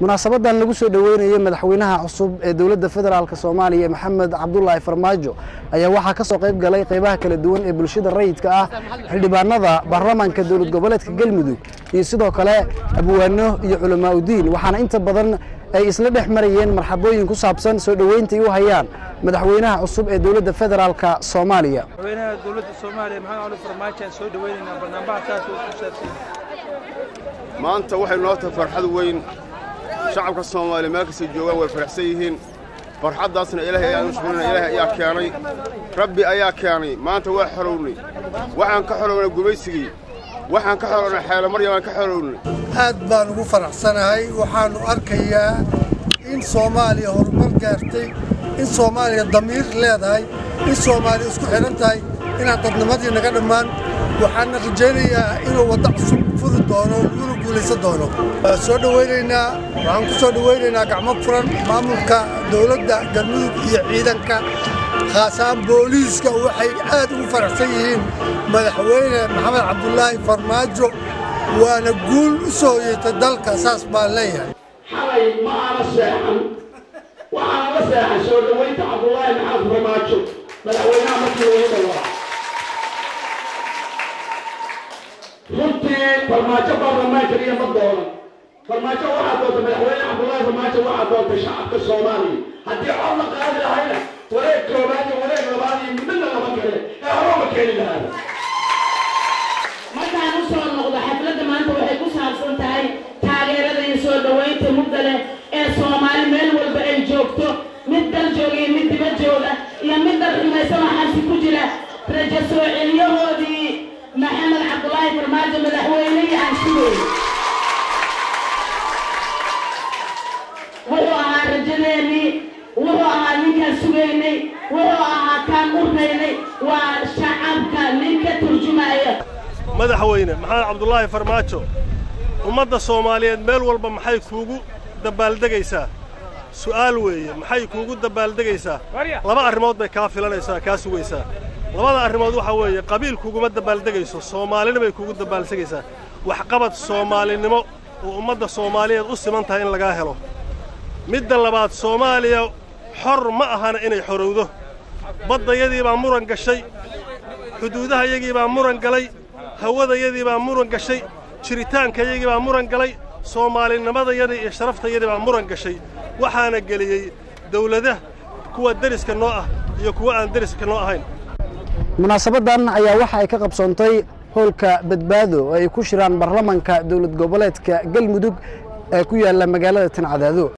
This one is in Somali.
Munaasabadan lagu soo dhaweynayay madaxweynaha cusub ee dowladda federaalka Soomaaliya Maxamed Cabdullaahi Farmaajo ayaa waxaa ka soo qayb galay qaybaha kala duwan ee bulshada rayidka ah, xildhibaanada baarlamaanka dowlad goboleedka Galmudug iyo sidoo kale abwaano iyo culamaa udiin, waxaana inta badan ay isla dhex marayeen marxabooyin ku saabsan soo dhaweynta ay u hayaan madaxweynaha cusub ee dowladda federaalka Soomaaliya. Madaxweynaha dowladda Soomaaliya Maxamed Cabdullaahi Farmaajo aan soo dhaweynaynaa barnaamijkaas oo ku saabsan maanta. Waxay noo tahay farxad weyn. Shacabka Soomaaliya meel kastay joogaan way faraxsan yihiin. Farxaddaasna Ilaahay ayaan u shukrina. Ilaahay ayaa keenay, Rabbi ayaa keenay. Maanta waa xorownay. Waxaan ka xorownay gumaysigii, waxaan ka xorownay xeelo marya, waan ka xorownay. Aad baan ugu faraxsanahay. Waxaannu arkayaa in Soomaaliya horumar gaartay, in Soomaaliya damiir leedahay, in Soomaaliya isku xidhan tahay, inaan dadnimadii naga dhammaan. Waxaana rajaynayaa inuu waddo cusub furi doono, laguna guulaysan doono. Waa soo dhowaynaynaa, waxaan ku soo dhowaynaynaa gacmo furan. Maamulka dowladda Galmudug iyo ciidanka, khaasaan booliiska, waxay aad ugu faraxsan yihiin madaxweyne Maxamed Cabdulaahi Farmaajo, waana guul u soo hoyatay dalka, saas baan leeyahay. Xalay ma aana seexan, waxaana la seexan soo dhowaynta Cabdulaahi Maxamed Farmaajo madaxweynaha markii loogu dhawaa. Runtii Farmaajo baarlamaan keliya ma doonan. Farmaajo waxaa doortay, madaxweyne Cabdullaahi Farmaajo waxaa doortay shacabka Soomaaliya. Haddii cod la qaadi lahayna, wareeg koobaad iyo wareeg labaad iyo midna lama kale ee horoma keeni lahaada. Markaan u soo noqdo xafladda maanta, waxay ku saabsan tahay taageerada iyo soo dhowaynta mugda leh ee Soomaali meel walba ay joogto, mid dal jooga iyo mid dibad jooga iyo mid dal xumaysan oo xabsi ku jira, rajo soo celiyahoodii Maxamed Cabdulaahi Farmaajo, madaxweynihii aan sugay. Wuxuu ahaa rajadeennii, wuxuu ahaa ninkaan sugaynay, wuxuu ahaa kaan urnaynay. Waa shacabka nin ka turjumaya. Madaxweyne Maxamed Cabdulaahi Farmaajo, ummadda Soomaaliyeed meel walba maxay kuugu dabbaaldegaysaa? Su'aal weeye. Maxay kuugu dabbaaldegaysaa? Laba arrimood bay kaa filanaysaa, kaa sugaysaa. Labada arrimood waxaa weeye: qabiil kuguma dabbaaldegayso, soomaalina bay kuugu dabbaaldegaysaa. Waxqabad soomaalinimo oo ummadda Soomaaliyeed u siman tahay in lagaa helo. Midda labaad, Soomaaliya xor ma ahana inay xorowdo. Baddayadii baa muran gashay, xuduudahayagii baa muran galay, hawadayadii baa muran gashay, jiritaankayagii baa muran galay, soomaalinimadayadii iyo sharaftayadii baa muran gashay. Waxaana geliyey dawladaha kuwa deriska noo ah iyo kuwa aan deriska noo ahayn. Munaasabadan ayaa waxa ay ka qabsoontay hoolka Badbaado oo ay ku shiraan baarlamaanka dowlad goboleedka Galmudug ee ku yaalla magaalada Tancadaado.